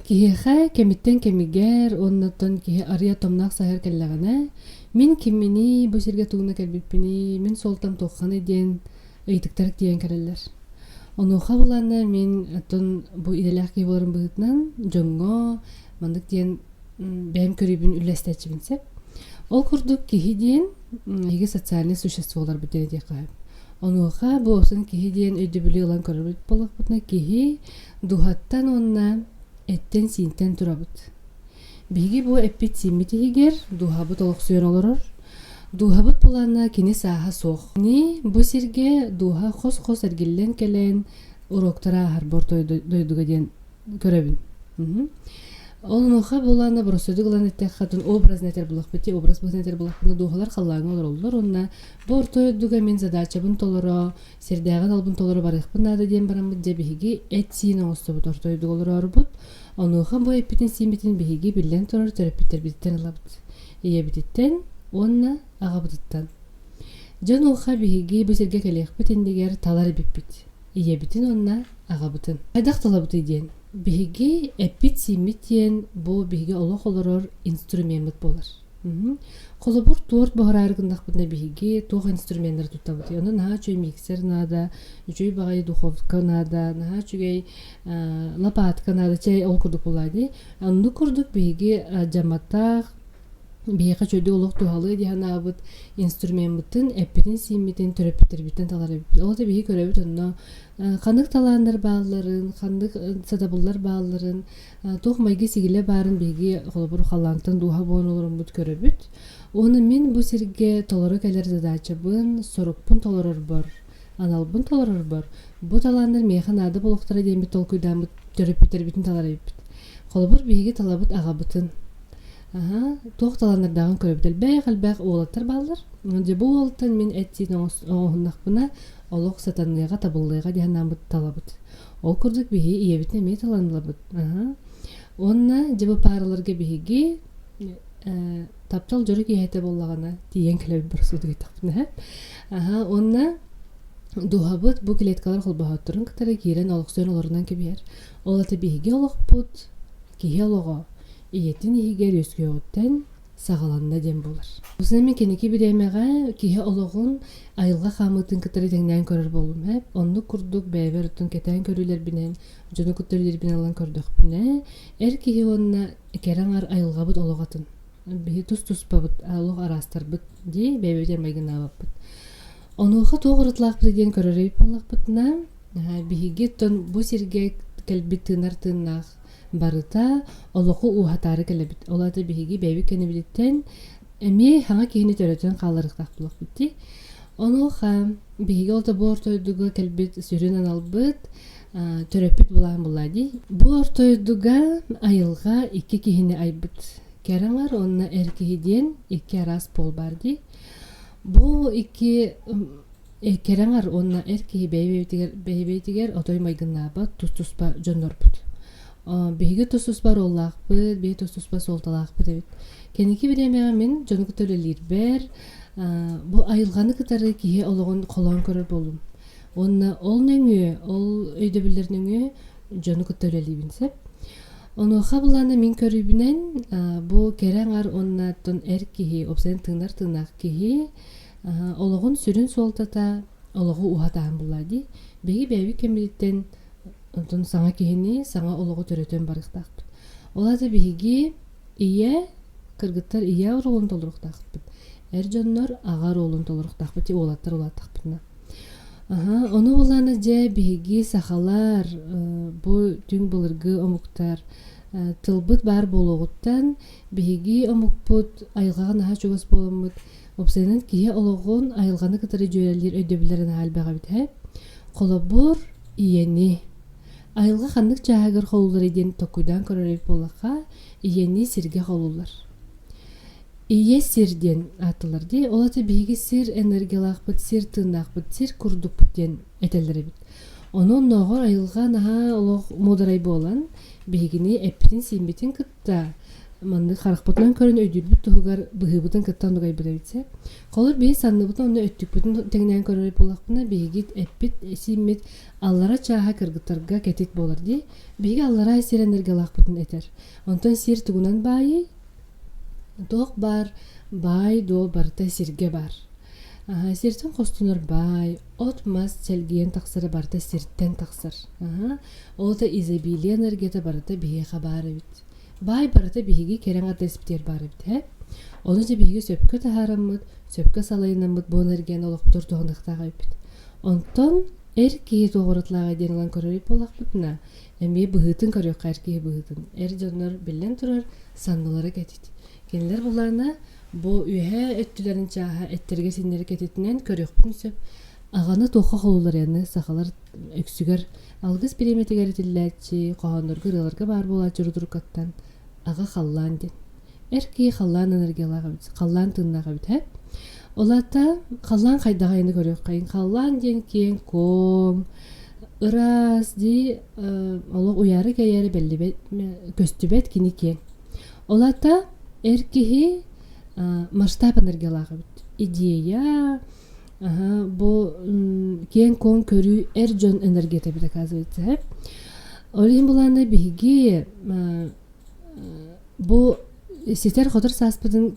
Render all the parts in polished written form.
Киһиэхэ кэмиттэн кэмигэр уонна оттон киһи арыйа томноох саһар кэллэҕинэ, мин кимминий, бу сиргэ тугуна кэлбиппиний, мин суолтам туохханый диэн ыйытыктар тиийэн кэлэллэр. Онуоха булаанна мин оттон бу идэлээх киһи буоларым быһыытынан дьоҥҥо маннык диэн бэйэм көрүүбүн үллэстээччибин сөп. Ол курдук киһи диэн биһиги социальнай существоларбыт диэн этиэххэ сөп. Онуоха бу сын киһи диэн өйдөбүлү ылан көрөрбүт буоллахпытына киһи дууһаттан уонна эттэн-сиинтэн турабыт. Биһиги бу эппит-сииммит иһигэр дууһабыт олохсуйан олорор. Дууһабыт былаана кини сааһа суох. Кини бу сиргэ дууһа хос-хос эргиллэн кэлэн уроктары ааһар борто дойдуга диэн көрөбүн. Ол онуоха буолаана боростуойдук ылан эттэххэ, атын образно этэр булахпыт, образ быһыытынан этэр булахпына дууһалар халлааҥҥа олороллор уонна бу орто дойдуга мин задачабын толоро, сирдээҕин албын толоро барыахпын наада диэн бараммыт дьэ биһиги эт-сиин оҥостобут орто дойдуга олороорубут. Онуоха бу эппитин-сииммитин биһиги биллэн турар төрөппүттэрбититтэн ылабыт. Ийэбититтэн уонна аҕабытыттан. Дьон онуоха биһиги бу сиргэ кэлиэхпит иннигэр талар эбиппит. Ийэбитин уонна аҕабытын. Хайдах талабытый диэн. Биһиги эппит-сииммит диэн бу биһиги олох олорор инструмеммыт буолар. Холобур, туорт буһараары гыннахпытына биһиги туох инструменнары туттабытый? Ону наһаа үчүгэй миксер наада, үчүгэй баҕайы духовка наада, наһаа үчүгэй лопатка наада, чэй ол курдук буоллаа дии. Оннук курдук биһиги дьамматтаах, биһиэхэ үчүгэйдик олох туһалыы дии санаабыт инструмеммытын, эппитин-сииммитин төрөппүттэрбитин талар эбиппит. Ол да биһиги көрөбүт онно ханнык талааннар баалларын, ханнык сатабыллар баалларын, Туох майгы-сигилэ баарын биһиги холобур халлаантан дууһа буолан олороммут көрөбүт. Уонна мин бу сиргэ толору кэлэр задачабын, сорукпун толорорбор, аналбын толорорбор бу талааннар миэхэ наада буолуохтара диэммит толкуйдааммыт төрөппүттэрбитин талар эбиппит. Холобур, биһиги талабыт аҕабытын. Аһа, туох талааннардааҕын көрөбүт. Элбэх-элбэх уолаттар бааллар. Дьэ бу уолтан мин эт-сиин оҥоһуннахпына олох сатаныаҕа, табыллыаҕа диэн санааммыт талабыт. Ол курдук биһиги ийэбитин эмиэ талан ылабыт. Аһа. Уонна дьэ бу паараларга биһиги э, таптал дьоро киэһэтэ буоллаҕына тиийэн кэлэбит боросуодук эттэхпинэ. Аһа, уонна дууһабыт бу клеткалар холбоһотторун кытары киирэн олохсуйан олорунан кэбиһэр. Ол это биһиги олохпут, киһи олоҕо ийэтин иһигэр үөскүөҕүттэн саҕаланна диэн буолар. Осунан мин кэнники бириэмэҕэ киһи олоҕун айылҕа хаамыытын кытары тэҥнээн көрөр буоллум ээ. Оннук курдук бэйэбэр оттон кэтээн көрүүлэрбинэн, дьону кытта үлэлиирбинэн ылан көрдөхпүнэ, эр киһи уонна кэрэ аҥар айылҕабыт олох атын. Биһи тус-туспабыт, олох араастарбыт дии, бэйэбитигэр майгыннаабаппыт. Онуоха туох уратылаахпыт диэн көрөр эбит буоллахпытына, биһиги оттон бу сиргэ кэлбит тыынар тыыннаах барыта олоҕу ууһатаары кэлэбит. Ол аата биһиги бэйэбит кэннибититтэн эмиэ саҥа киһини төрөтөн хаалларыахтаах буолуохпут дии. Онуоха биһиги ол да бу орто дойдуга кэлбит сүрүн аналбыт төрөппүт булаан булаа дии. Бу орто дойдуга айылҕа икки киһини айбыт. Кэрэ аҥар уонна эр киһи диэн икки араас пол баар дии. Бу икки Кэрэ аҥар уонна эр киһи бэйэ-бэйэбитигэр бэйэ-бэйэтигэр отой майгыннаабат тус-туспа дьоннорбут. Биһиги тус-туспа оруоллаахпыт, биһиги тус-туспа суолталаахпыт эбит. Кэнники бириэмэҕэ мин дьону кытта үлэлиирбэр бу айылҕаны кытары киһи олоҕун холоон көрөр буоллум. Уонна ол нөҥүө, ол өйдөбүллэр нөҥүө дьону кытта үлэлиибин сөп. Онуоха былаана мин көрүүбүнэн бу кэрэ аҥар уонна эр киһи, уопсайынан тыынар тыыннаах киһи Олоҕун сүрүн суолтата олоҕу уһатаан булла дии. Биһиги бэйэбит кэммититтэн онтон саҥа киһини, саҥа олоҕу төрөтөн барыахтаахпыт. Ол аата биһиги ийэ, кыргыттар ийэ оруолун толоруохтаахпыт. Эр дьоннор аҕа оруолун толоруохтаахпыт, уолаттар улааттахпытына. Аһа, ону булаана дьэ биһиги сахалар, бу түҥ былыргы омуктар тылбыт баар буолуоҕуттан биһиги омукпут айылҕаҕа наһаа чугас буоламмыт Уопсайынан киһи олоҕун айылҕаны кытары дьүөрэлиир өйдөбүллэрэ наһаа элбэх эбит ээ. Холобур, ийэни. Айылҕа ханнык чааһыгар холуулларый диэн толкуйдаан көрөр эбит буоллахха, ийэни сиргэ холууллар. Ийэ сир диэн ааттыыллар дии. Ол аата биһиги сир энергиялаахпыт, сир тыыннаахпыт, сир курдукпут диэн этэллэр эбит. Ону оннооҕор айылҕа наһаа олох муударай буолан, биһигини эппитин-сииммитин кытта. Маннык харахпытынан көрөн өйдүүрбүт туһугар быһыыбытын кытта оннук айбыт эбит сэ. Холобур, биһи санныбытын онно өттүкпүтүн тэҥнээн көрөр буоллахпына, биһиги эппит сииммит аллара чааһа кыргыттарга кэтит буолар дии. Биһиги аллараа сир энергиялаахпытын этэр. Онтон сир тугунан баайый? Туох баар баай-дуол барыта сиргэ баар. Сиртэн хостонор баай, от-мас чэлгийэн тахсара барыта сиртэн тахсар. Ол да изобилие энергията барыта биһиэхэ баар эбит. Баай барыта биһиги кэрэҥ ардыспытыгар баар эбит ээ. Ону дьэ биһиги сөпкө таһаараммыт, сөпкө салайынаммыт бу энергияны олохпутугар туһаныахтаах эбиппит. Онтон эр киһи туох уратылааҕый диэн ылан көрөр буоллахпытына, эмиэ быһыытын көрүөххэ эр киһи быһыытын. Эр дьоннор биллэн турар саннылара кэтит. Кинилэр булаана бу үөһээ өттүлэрин чааһа эттэргэ-синнэри кэтитинэн көрүөхпүтүн сөп. Аҕаны туохха холууларыаны сахалар үксүгэр алгыс бириэмэтигэр этиллээччи, хоһооннорго, ырыаларга баар буолааччы рубрикаттан аҕа халлаан диэн. Эр киһи халлаан энергиялаах эбит, халлаан тыыннаах эбит һэ. Ол аата халлаан хайдах айаны көрүөххэйин. Халлаан диэн киэҥ-куоҥ, ыраас дии олох уйаары-кэйээри бэллибэт, көстүбэт кини киэҥ. Ол аата эр киһи масштаб энергиялаах эбит. Идея, бу киэҥ-куоҥ көрүү эр дьон энергията эбит оказывается. Ол иһин булаана биһиги бу ситэр-хотор сааспытын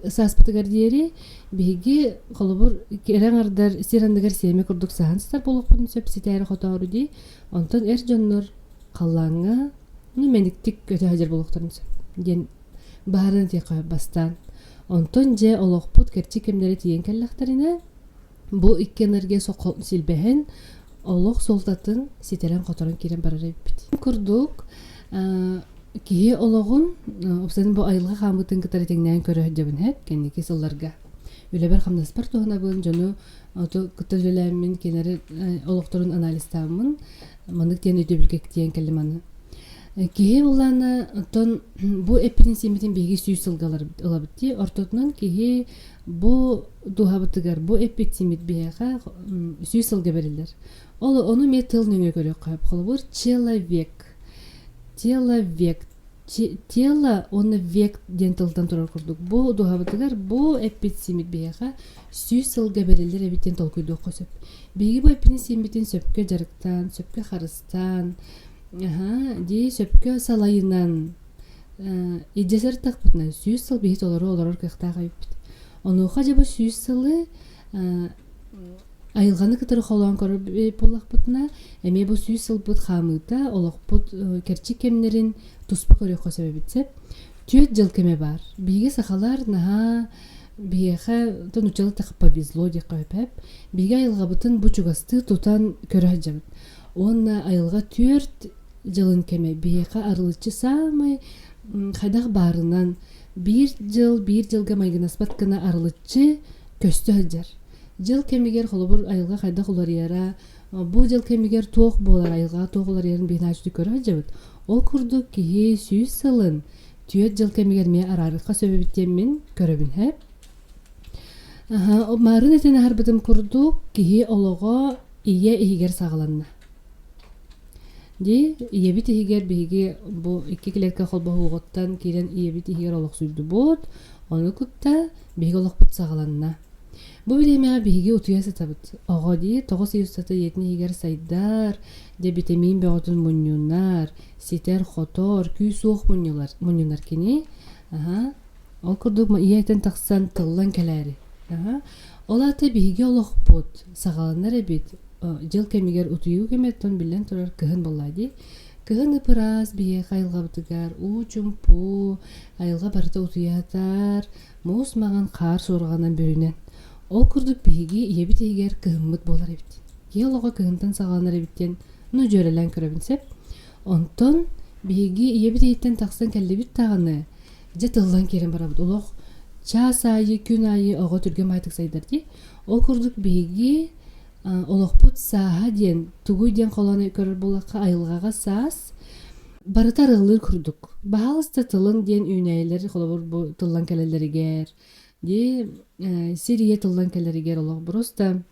сааспытыгар диэри биһиги холобур кэрэ аҥардар сир анныгар сиэмэ курдук саһан сытар буолуохпутун сөп ситээри-хотоору дии. Онтон эр дьоннор халлааҥҥа ну мэниктик көтө сылдьар буолуохтарын сөп диэн баһарын этиэххэ бастаан. Онтон дьэ олохпут кэрчик кэмнэрэ тиийэн кэллэхтэринэ бу икки энергия силбэһэн олох суолтатын ситэрэн-хоторон киирэн барар эбиппит. Курдук киһи олоҕун уопсайынан бу айылҕа хаамыытын кытары тэҥнээн көрө сылдьабын һэп кэнники сылларга. Үлэбэр-хамнаспар туһанабын, дьону кытта үлэлээммин, кинилэри олохторун анализтааммын маннык диэн өйдөбүлгэ тиийэн кэллим аны. Киһи буллаана оттон бу эппитин-сииммитин биһиги сүүс сылга ылабыт дии. Ортотунан киһи бу дууһабытыгар бу эппит-сииммит биһиэхэ сүүс сылга бэриллэр. Ол ону эмиэ тыл нөҥүө көрүөххэ сөп. Холобур, человек. Тело-век. Тело уонна век диэн тылтан турар курдук. Бу дууһабытыгар бу эппит-сииммит биһиэхэ сүүс сылга бэриллэр эбит диэн толкуйдуохха сөп. Биһиги бу эппитин-сииммитин сөпкө дьарыктаан, сөпкө харыстаан, дии сөпкө салайынан илдьэ сырыттахпытына 100 сыл биһи толору олорор кыахтаах эбиппит. Онуоха дьэ бу 100 сылы айылҕаны кытары холоон көрөр буоллахпытына, эмиэ бу 100 сылбыт хаамыыта олохпут кэрчик кэмнэрин туспа көрүөххэ сөп эбит сөп. Түөрт дьыл кэмэ баар. Биһиги сахалар наһаа биһиэхэ нууччалыы так повезло диэххэ сөп. Биһиги айылҕабытын бу чугастыы тутан көрө сылдьабыт. Уонна айылҕа түөрт дьылын кэмэ биһиэхэ арылыччы саамай хайдах баарынан биир дьыл биир дьылга майгынаспат гына арылыччы көстө сылдьар. Дьыл кэмигэр холобур айылҕа хайдах уларыйара, бу дьыл кэмигэр туох буолар айылҕаҕа туох уларыйарын биһиги наһаа көрө сылдьабыт. Ол курдук киһи 100 сылын түөрт дьыл кэмигэр эмиэ араарыахха сөп эбит диэн мин көрөбүн һэ. Марын этэн аһарбытым курдук киһи олоҕо ийэ иһигэр саҕаланна. Дии, ийэбит иһигэр биһиги бу икки клетка холбоһуугуттан киирэн ийэбит иһигэр олохсуйдубут, ону кытта биһиги олохпут саҕаланна. Бу бириэмэҕэ биһиги утуйа сытабыт. Оҕо дии 9 ый устата ийэтин иһигэр сайдар, дьэ битэмиин бөҕөтүн мунньунар, ситэр-хотор, күүс-уох мунньулар, мунньунар кини. Аһа. Ол курдук ийэтин тахсан тыллан кэлээри. Аһа. Ол аата биһиги олохпут саҕаланар эбит. Дьыл кэмигэр утуйуу кэмиттэн биллэн турар кыһын буолла дии. Кыһын ып-ыраас биһиэхэ айылҕабытыгар уу-чумпу, айылҕа барыта утуйа сытар, муус маҥан хаар суорҕанан бүрүнэн. Ол курдук биһиги ийэбит иһигэр кыһыммыт буолар эбит. Киһи олоҕо кыһынтан саҕаланар эбит диэн ну дьүөрэлээн көрөбүн сөп. Онтон биһиги ийэбит иһиттэн тахсан кэллибит даҕаны, дьэ тыллан киирэн барабыт. Олох чаас аайы, күн аайы оҕо түргэн баайтык сайдар дии. Ол курдук биһиги олохпут сааһа диэн тугуй диэн холоон көрөр буоллахха айылҕаҕа саас барыта арыллыы курдук. Баһаалыста тылын диэн үүнээйилэр холобур бу тыллан кэлэллэригэр, дии сир ийэ тыллан кэлэригэр олох просто.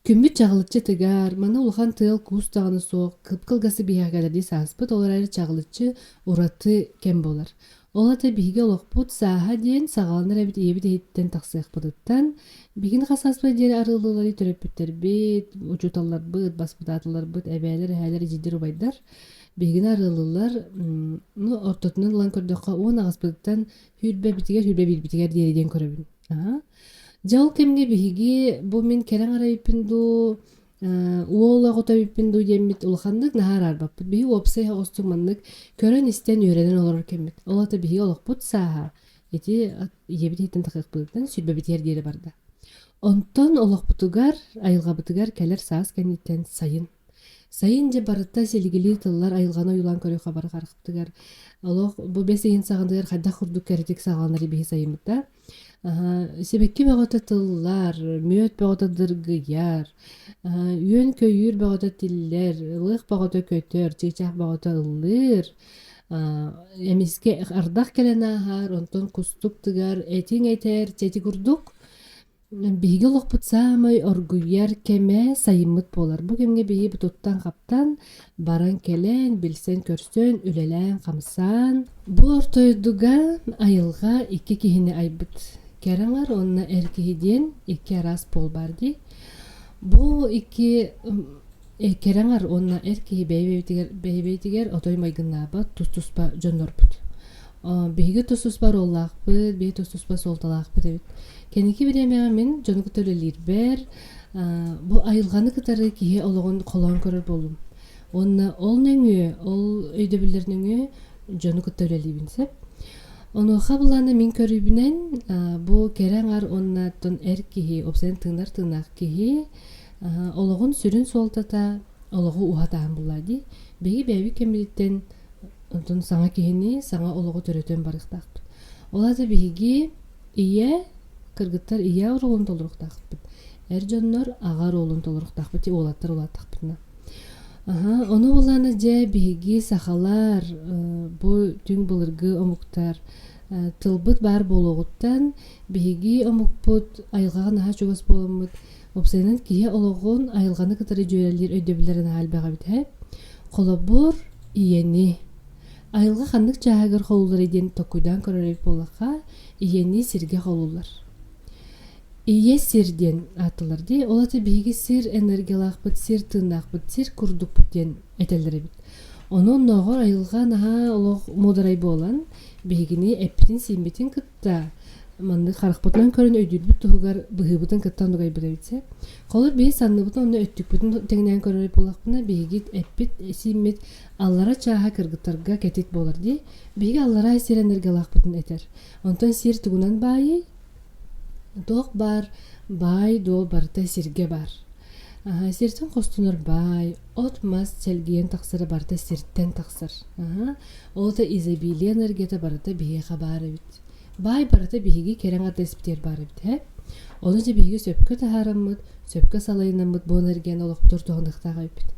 Күммүт чаҕылыччы тыгар, манна улахан тыал-куус даҕаны суох, кып-кылгасы биһиэхэ сааспыт, ол эрээри чаҕылыччы ураты кэм буолар. Ол аата биһиги олохпут сааһа диэн саҕаланар эбит ийэбит иһиттэн тахсыахпытыттан, биһигини хас сааспыт диэри арыаллыылары төрөппүттэрбит, учууталларбыт, баспытааталларбыт, эбээлэр, эһээлэр, эдьиийдэр, убайдар биһигини арыаллыыллар, ну, ортотунан ылан көрдөххө, 18-пытыттан сүүрбэбитигэр, 21-битигэр диэри диэн көрөбүн. Аһа. Дьэ ол кэмҥэ биһиги бу мин кэрэ аҥара эбиппин дуу, уол оҕото эбиппин дуу диэммит улаханнык наһаа араарбаппыт. Биһиги уопсай оҕустук маннык көрөн-истэн үөрэнэн олорор кэммит. Ол аата биһиги олохпут сааһа ити ийэбит иһиттэн тахыахпытыттан сүүрбэбитигэр диэри барда. Онтон олохпутугар, айылҕабытыгар кэлэр саас кэнниттэн сайын. Сайын дьэ барыта силигилии тыллар айылҕаны ойуулаан көрүөххэ бары харахпытыгар олох бу бэс ыйын саҕатыгар хайдах курдук кэрэтик саҕаланар биһи сайыммыт да Сибэкки бөҕөтө тыллар, мүөт бөҕөтө дыргыйар, үөн-көйүүр бөҕөтө тиллэр, ылыах бөҕөтө көтөр, чыычаах бөҕөтө ыллыыр, эмискэ ардах кэлэн ааһар, онтон кустук тыгар, этиҥ этэр, чэ ити курдук Биһиги олохпут саамай оргуйар кэмэ сайыммыт буолар. Бу кэмҥэ биһиги туттан-хаптан, баран-кэлэн, билсэн-көрсөн, үлэлээн-хамсаан бу орто дойдуга айылҕа икки киһини айбыт. Кэрэ аҥар уонна эр киһи диэн икки араас буол баар дии. Бу икки Кэрэ аҥар уонна эр киһи бэйэ-бэйэбитигэр бэйэ-бэйэтигэр отой майгыннаабат тус-туспа дьоннорбут. Биһиги тус-туспа оруоллаахпыт, биһиги тус-туспа суолталаахпыт эбит. Кэнники бириэмэҕэ мин дьону кытта үлэлиирбэр бу айылҕаны кытары киһи олоҕун холоон көрөр буоллум. Уонна ол нөҥүө, ол өйдөбүллэр нөҥүө дьону кытта үлэлиибин сөп. Онуоха былаана мин көрүүбүнэн бу кэрэ аҥар уонна эр киһи, уопсайынан тыынар тыыннаах киһи Олоҕун сүрүн суолтата олоҕу уһатаан булла дии. Биһиги бэйэбит кэммититтэн онтон саҥа киһини, саҥа олоҕу төрөтөн барыахтаахпыт. Ол аата биһиги ийэ, кыргыттар ийэ оруолун толоруохтаахпыт. Эр дьоннор аҕа оруолун толоруохтаахпыт, уолаттар улааттахпытына. Аһа, ону булаана дьэ биһиги сахалар бу түҥ былыргы омуктар тылбыт баар буолуоҕуттан биһиги омукпут айылҕаҕа наһаа чугас буоламмыт Уопсайынан киһи олоҕун айылҕаны кытары дьүөрэлиир өйдөбүллэрэ наһаа элбэх эбит ээ. Холобур, ийэни. Айылҕа ханнык чааһыгар холуулларый диэн толкуйдаан көрөр эбит буоллахха, ийэни сиргэ холууллар. Ийэ сир диэн ааттыылар дии. Ол аата биһиги сир энергиялаахпыт, сир тыыннаахпыт, сир курдукпут диэн этэллэр эбит. Ону оннооҕор айылҕа наһаа олох муударай буолан, биһигини эппитин-сииммитин кытта Да, маннык харахпытынан көрөн өйдүүрбүт туһугар быһыыбытын кытта оннук айбыт эбит сэ. Холобур, биһи санныбытын онно өттүкпүтүн тэҥнээн көрөр буоллахпына, биһиги эппит сииммит аллара чааһа кыргыттарга кэтит буолар дии. Биһиги аллараа сир энергиялаахпытын этэр. Онтон сир тугунан баайый? Туох баар баай-дуол барыта сиргэ баар. Аһа, сиртэн хостонор баай, от-мас чэлгийэн тахсара барыта сиртэн тахсар. Аһа, Ол да изобилие энергията барыта биһиэхэ баар эбит. Баай барыта биһиги кэрэ аҥардаспытыгар баар эбит ээ. Ону дьэ биһиги сөпкө таһаараммыт, сөпкө салайынаммыт бу энергияны олохпутугар туһаныахтаах эбиппит.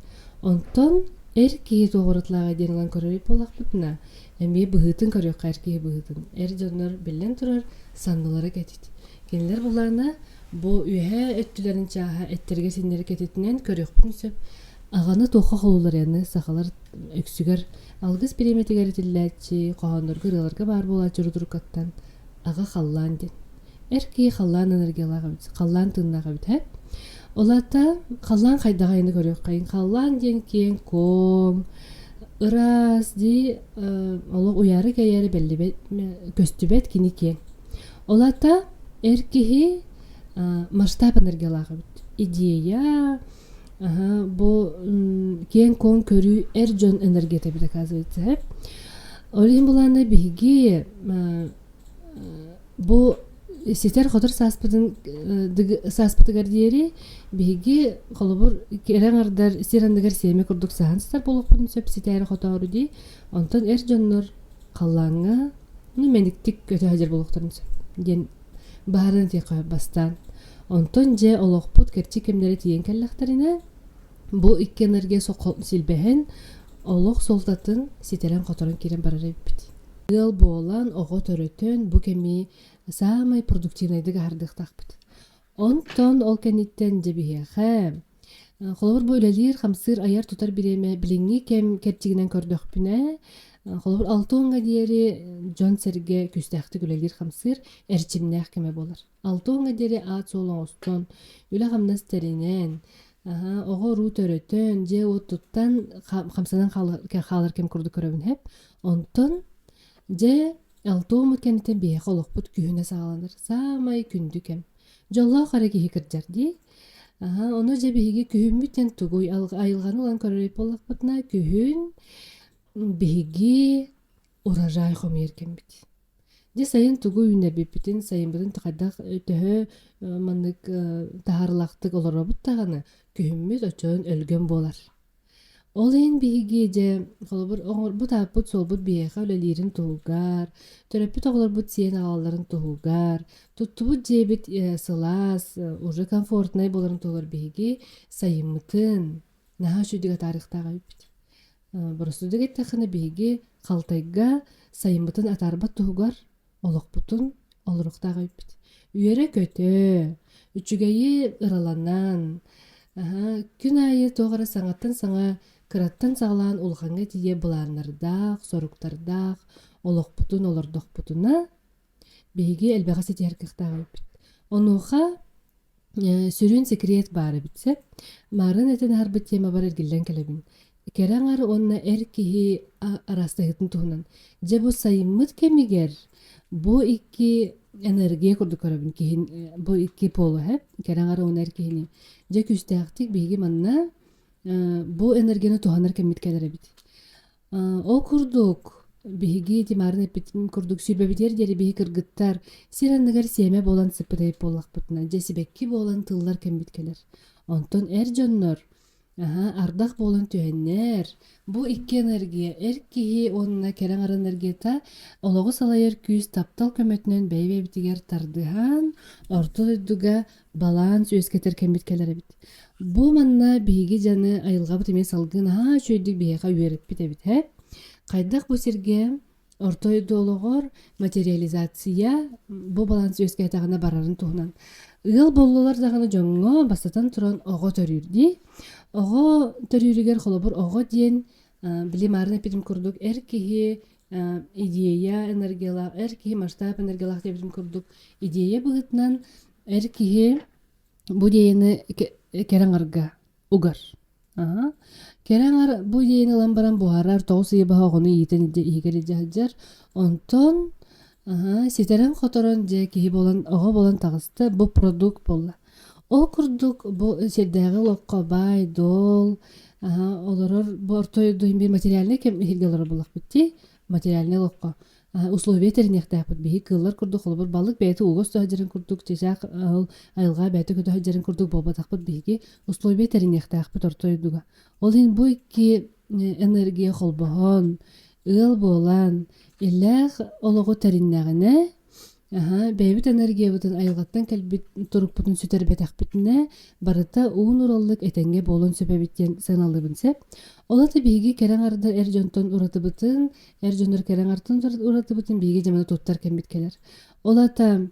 Онтон эр киһи туох уратылааҕый диэн ылан көрөр эбит буоллахпытына, эмиэ быһыытын көрүөххэ эр киһи быһыытын. Эр дьоннор, биллэн турар, саннылара кэтит. Кинилэр былаана бу үөһээ өттүлэрин чааһа эттэргэ-синнэри кэтитинэн көрүөхпүтүн сөп. Аҕаны туохха холуулларыаны сахалар үксүгэр алгыс бириэмэтигэр этиллээччи, хоһооннорго, ырыаларга баар буолааччы рубрикаттан аҕа халлаан диэн. Эр киһи халлаан энергиялаах эбит, халлаан тыыннаах эбит һэ. Ол аата халлаан хайдаҕа айаны көрүөххэйин. Халлаан диэн киэҥ-куоҥ, ыраас дии олох уйаары-кэйээри бэллибэт, көстүбэт кини киэҥ. Ол аата эр киһи масштаб энергиялаах эбит. Идея, Аһа, бу киэҥ-куоҥ көрүү эр дьон энергията эбит, оказывается, һэ. Ол иһин былаана биһиги бу ситэр-хотор сааспытын сааспытыгар диэри биһиги холобур кэрэ аҥардар сир анныгар сиэмэ курдук саһан сытар буолуохпутун сөп ситээри-хотоору дии. Онтон эр дьоннор халлааҥҥа ну мэниктик көтө сылдьар буолуохтарын сөп диэн баһарын этиэххэ бастаан. Онтон дьэ олохпут кэрчик кэмнэрэ тиийэн кэллэхтэринэ, бу икки энергия силбэһэн, олох суолтатын ситэрэн-хоторон киирэн барар эбиппит. Ыал буолан, оҕо төрөтөн, бу кэми саамай продуктивнайдык аһардыахтаахпыт. Онтон ол кэнниттэн дьэ биһиэхэ холобур бу үлэлиир-хамсыыр айар-тутар бириэмэ билиҥҥи кэм кэрчигинэн көрдөхпүнэ, холобур алта уоҥҥа диэри дьон-сэргэ күүстээхтик үлэлиир-хамсыыр эрчимнээх кэмэ буолар. Алта уоҥҥа диэри аат-суол оҥостон, үлэ-хамнас тэринэн, оҕо-уруу төрөтөн, дьиэ-уот туттан хамсанан хаалар кэм курдук көрөбүн һэп. Онтон дьэ алта уоммут кэнниттэн биһиэхэ олохпут күһүнэ саҕаланар. Саамай күндү кэм. Дьоллоох эрэ киһи кырдьар дии. Аһа, ону дьэ биһиги күһүммүт диэн тугуй? Айылҕаны ылан көрөр буоллахпытына, күһүн биһиги урожай хомуйар кэммит. Дьэ сайын тугу үүннэрбиппитин, сайыммытын хайдах төһө маннык таһаарылаахтык олоробут даҕаны, күһүммүт оччонон өлгөм буолар. Ол иһин биһиги дьэ, холобур, оҥорбут ааппыт суолбут биһиэхэ үлэлиирин туһугар, төрөппүт оҕолорбут сиэн аҕалалларын туһугар, туттубут дьиэбит сылаас, уже комфортнай буоларын туһугар биһиги сайыммытын наһаа үчүгэй атаарыахтаах эбиппит. Боростуойдук эттэххинэ, биһиги халтайга сайыммытын атаарбат туһугар олохпутун олоруохтаах эбиппит. Үөрэ-көтө, үчүгэйи ыраланан, аһа, күн аайы туох эрэ саҥаттан саҥа, кыраттан саҕалаан улахаҥҥа тиийэ былааннардаах, соруктардаах олохпутун олордохпутуна, биһиги элбэҕи ситиһэр кыахтаах эбиппит. Онуоха Сүрүн секрет баар эбит сөп. Маарын этэн аһарбыт темабар эргиллэн кэлэбин. Кэрэ аҥар уонна эр киһи араастаһыытын туһунан. Дьэ бу сайыммыт кэмигэр бу икки энергия курдук көрөбүн киһин бу икки полуһа кэрэ аҥар уонна эр киһини. Дьэ күүстээхтик биһиги манна бу энергияны туһанар кэммит кэлэр эбит. Ол курдук, биһиги Тимарын эппитин курдук сүүрбэбитигэр диэри биһи кыргыттар сир анныгар сиэмэ буолан сыппыт эбит буоллахпытына, дьэ сибэкки буолан тыллар кэммит кэлэр. Онтон эр дьоннор аһа, ардах буолан түһэннэр, бу икки энергия, эр киһи уонна кэрэ аҥар энергията олоҕу салайар күүс таптал көмөтүнэн бэйэ-бэйэбитигэр тардыһан, орто дойдуга баланс үөскэтэр кэммит кэлэр эбит. Бу манна биһиги дьаны айылҕабыт эмиэ салгыы наһаа үчүгэйдик биһиэхэ үөрэппит эбит ээ. Хайдах бу сиргэ орто дойду олоҕор материализация бу баланс үөскээтэҕинэ барарын туһунан. Ыал буоллулар даҕаны дьоҥҥо бастатан туран оҕо төрүүр дии. Оҕо төрүүрүгэр холобур оҕо диэн били маарын эппитим курдук эр киһи идея энергиялаах, эр киһи масштаб энергиялаах диэбитим курдук идея быһыытынан Эр киһи бу идеяны кэрэ аҥарга угар. Аһа. Кэрэ аҥар бу идеяны ылан баран буһарар, тоҕус ыйы баһа оҕону иитэн илдьэ иһигэр илдьэ сылдьар. Онтон аһа, ситэрэн-хоторон дьэ киһи буолан, оҕо буолан таҕыста, бу продукт буолла. Ол курдук бу сирдээҕи олоххо баай-дуол, аһа, олорор бу орто дойду иһин биир материальнай кэм иһиргэ олорор буоллахпыт дии, материальнай олоххо. Условия тэриниэхтээхпит. Биһи кыыллар курдук, холобур, балык бэйэтэ ууга устуһа сылдьарын курдук, чычаах ол айылҕа бэйэтэ көтө сылдьарын курдук буолбатахпыт биһиги условия тэриниэхтээхпит орто дойдуга. Ол иһин бу икки энергия холбоһон, ыал буолан, иллээх олоҕу тэриннэҕинэ, аһа, бэйэбит энергиябытын айылҕаттан кэлбит турукпутун сүтэрбэтэхпитинэ, барыта уун ураллык этэҥҥэ буолуон сөп эбит диэн сыаналыыбын сөп. Ол аата биһиги кэрэ аҥардар эр дьонтон уратыбытын Эр дьоннор кэрэ аҥартан уратыбытын биһиги дьэ маны туттар кэммит кэлэр. Ол аата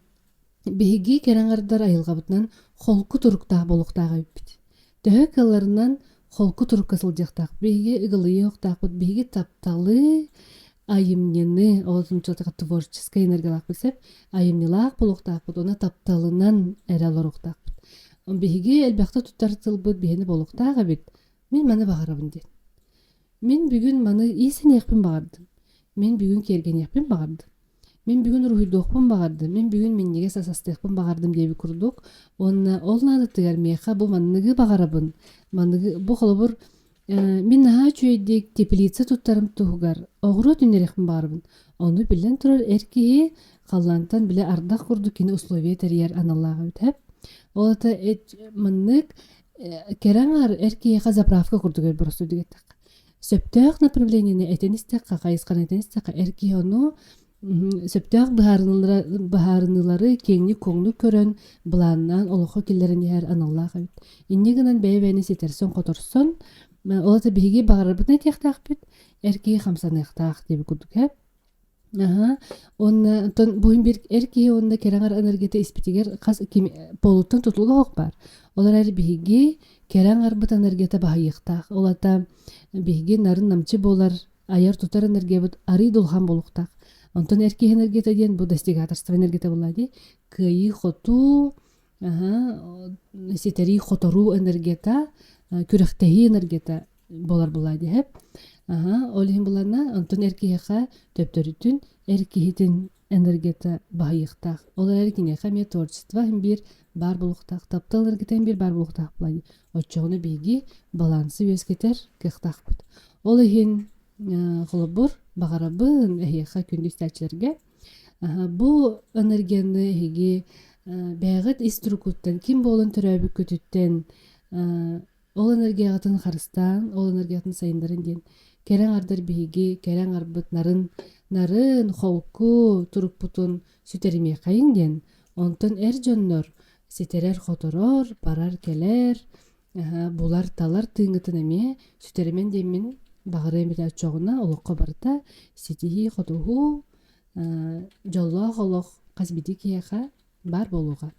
биһиги кэрэ аҥардар айылҕабытынан холку туруктаах буолуохтаах эбиппит. Төһө кыалларынан холку турукка сылдьыахтаах. Биһиги ыгылыйыахтаахпыт. Биһиги тапталы, айымньыны, ол творческай энергиялаахпыт сөп, айымньылаах буолуохтаахпыт уонна тапталынан эрэ олоруохтаахпыт. Биһиги элбэхтэ туттар тылбыт биһини буолуохтаах эбит. Мин маны баҕарабын диэн. Мин бүгүн маны иисэниэхпин баҕардым. Мин бүгүн киэргэниэхпин баҕардым. Мин бүгүн уруһуйдуохпун баҕардым. Мин бүгүн минньигэс ас астыахпын баҕардым диэбит курдук. Уонна ол наадатыгар миэхэ бу манныгы баҕарабын. Манныгы бу холобур мин наһаа үчүгэйдик теплица туттарым туһугар оҕуруот үүннэриэхпин баҕарабын. Ону биллэн турар эр киһи халлаантан бile ардах курдук кини условия тэрийэр аналлаах эбит һэп. Ол ата маннык Кэрэ аҥаар эр киһиэхэ заправка курдук боростуойдук эттэххэ. Сөптөөх направлениены этэн истэххэ, хайысханы этэн истэххэ, эр киһи ону сөптөөх быһаарыныылары киэҥник-куоҥнук көрөн, былааннаан олоххо киллэрэн иһэр аналлаах эбит. Инньэ гынан бэйэ-бэйэни ситэрсэн-хоторсон, ол аата биһиги баҕарарбытын этиэхтээхпит, эр киһи хамсаныахтаах диэбит курдук ээ. Аһа. Уонна онтон бу биир эр киһи уонна кэрэ аҥар энергията испитигэр хас ким полуттан тутулуга суох баар. Ол эрээри биһиги кэрэ аҥарбыт энергията баһыйыахтаах. Ол аата биһиги нарын-намчы буолар, айар-тутар энергиябыт арыый да улахан буолуохтаах. Онтон эр киһи энергията диэн бу достигаторство энергията буолла дии. Кыайыы-хотуу, аһа, ситэрии-хоторуу энергията, күрэхтэһии энергията буолар буолаа диэһэп. Аһа, ол иһин булана, онтон эр киһиэхэ төптөрүтүн эр киһитин энергията баһыйыахтаах. Ол эрээри киниэхэ эмиэ творчество иһин биир баар буолуохтаах, таптал энергията иһин биир баар буолуохтаах буолаа дии. Оччоҕуна биһиги балансы үөскэтэр кыахтаахпыт. Ол иһин холобур, баҕарабын эһиэхэ күндү истээччилэргэ бу энергияны эһиги бэйэҕит ис туруккуттан ким буолан төрөөбүккүтүттэн Ол энергияҕытын харыстааҥ, ол энергиятын сайыннарын диэн кэрэ аҥардар биһиги кэрэ аҥарбыт нарын, нарын, холку турукпутун сүтэримиэхэйиҥ диэн. Онтон эр дьоннор ситэрэр-хоторор, барар-кэлэр, булар-талар тыыҥҥытын эмиэ сүтэримэн диэммин баҕарыам этэ оччоҕуна олоххо барыта ситиһии-хотуһуу, дьоллоох олох хас биирдии киһиэхэ баар буолуоҕа.